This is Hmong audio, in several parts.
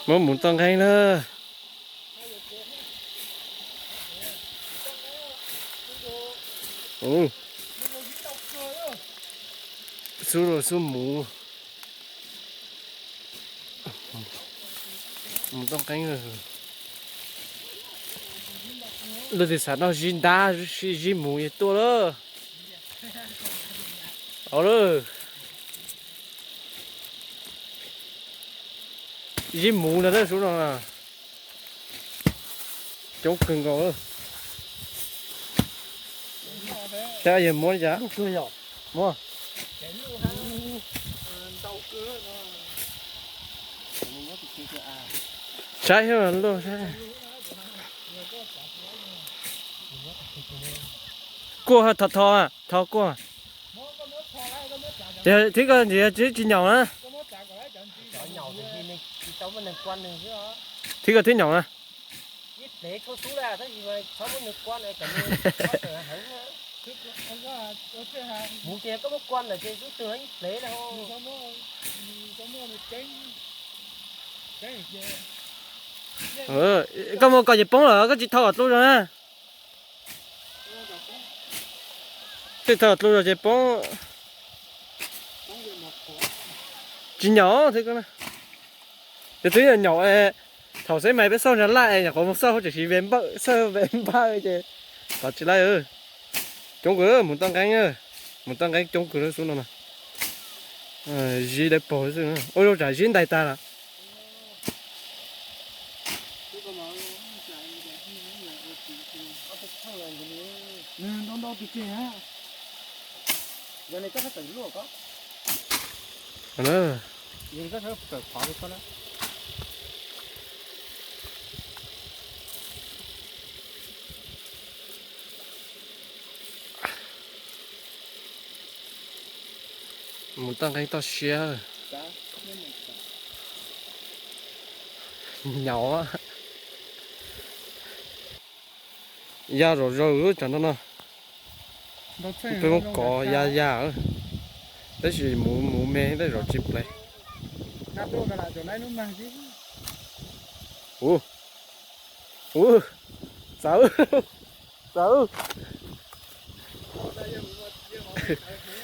Muab mus toj nqeeb na. Xub, xub mus. Mus toj nqeeb. Luag twb xav noj zib ntab, zib mus es tuaj lawm. Au lawm. Zib mus ntag na, sub no na. Coob kawg nkaus. Saib yog muab li cas. Muab. Saib luaj saib. Kuaj, thov, thov, thov kuaj. Thib ko tsis nyaum na. Thib ko twb nyaum na. Koj muab kom ces poob lawm, koj tsis thau kom dlua zog na. Tej thaum dlua zog ces poob. Tsis nyaum thiab ko na. Ces twb yog nyaum, thaum xeb mais peb xauj nra laj es nyuam qhuav mus xauj hauv tseem siv ve npawj, xauj ve npawj ces tov tsis laib. Coob kawg, mus toj nqeeb, mus toj nqeeb coob kawg lawm xub no na. Zib dawb paug xwb, ua zoo tsam zib ntais tag lawm. Mus toj nqeeb toj siab. Nyaum. Ya zom zaws tsam no no. Peb muab kov ya ya, tab sis mus mus me tej zaum tsis plev. Ua, ua, txawv, txawv.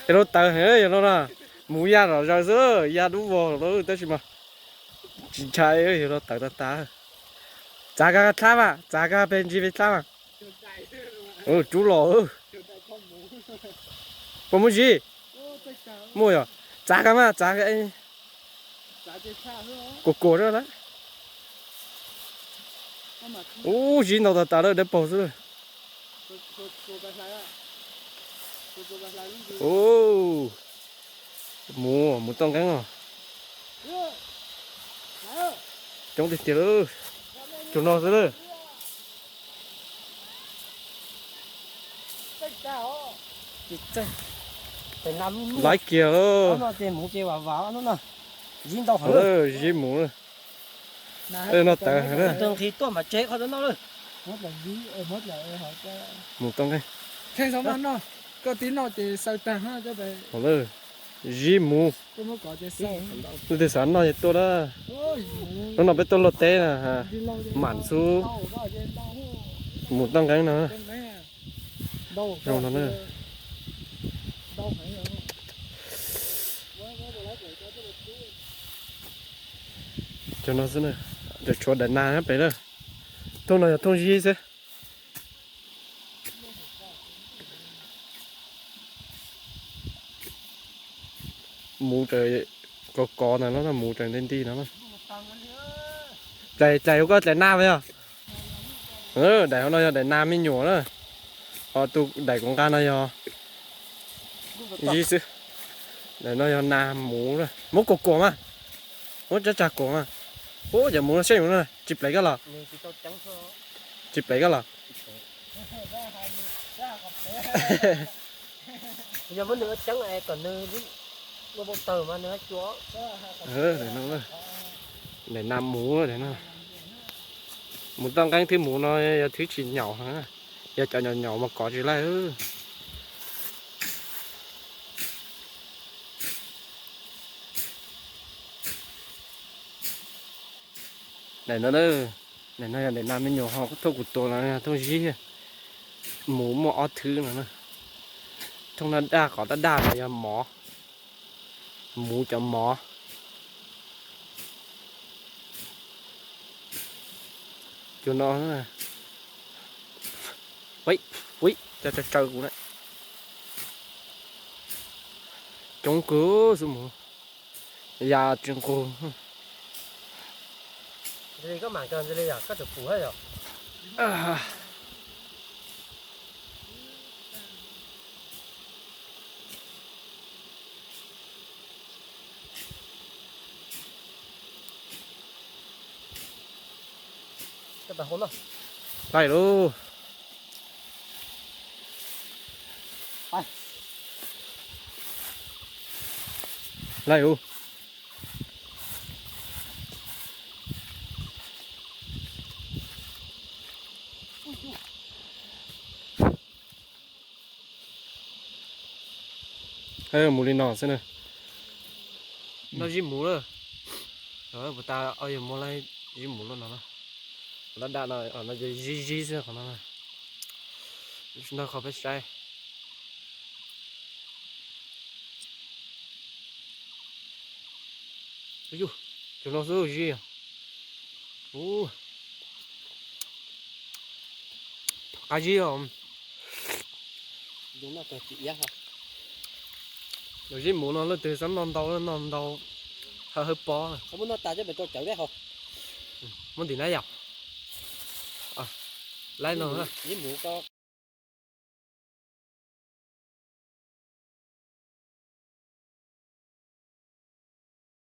Yog no tawv heev yog no na, mus ya zom zaws xwb, ya dub vog lawm tab sis mas tsis ntshai, yog no tawv tag tag. Txav kag dlab mas, txav kag pes ntsis pes dlab mas. Rub los. Puas muaj zib? Muaj yog. Txav kag mas, txav kag. Kuam kuam rau lawm. Ub, zib ntau tas tas lawm, dawb paug xwb. Ub, mus, mus toj nqeeb os. Coob tiag tiag lawm. Cug no xwb lawm. Laiv kiag lawm. Zib mus lawm. No tawv heev na. Mus toj nqeeb. Zib mus. Leej twg xav noj ces tuaj na. Hnub no peb tuaj luaj teb na, mam xub mus toj nqeeb no. Zoo no na. Cov no xwb na, tshuav daim nas pem na. Thooj no yog thooj zib xwb. Mus raws kov kov ntawd no, mus raws nti nti no. Dlaim, dlaim ua koj dlaim nas yog. Daim hauv no yog daim nas me nyuam na. Ho tus daim kuv nqa no yog zib xwb. Daim no yog nas mus na. Muab kuam kuam mas. Muab tsab tsag kuam mas. Ub, cov mus no seb mus no tsis plev koj los? Tsis plev koj los? Daim nas mus, daim nas mus toj nqeeb thiab mus no yog thwv tsis nyaum, yog cov nyaum nyaum mas kov tsis laij. Daim no, daim no yog daim nas me nyuam ho thooj kuv tua no, thooj zib. Mus muaj ob thwv no na. Thooj daj daj, qhov daj daj no yog mov, mus cov mov. Cua no, ui, cov tsaws tsaws kuv na. Coob kawg xwb mus, ya tsis nqug. Laij lauj. Laij lauj. Mus li no xwb na. No zib mus lawm. Puas tas, yog muaj laij zib mus lawm no na. Qhov daj daj no, no ces zib zib xwb qhov no na. Tsis nrog qhov peb saib. Yus, cov no xwb zib. Ub, qab zib os. Zib mus no leej twg xav noj ntau noj ntau, hawb hawb pob. Muab ntim na yom. Laij no, zib mus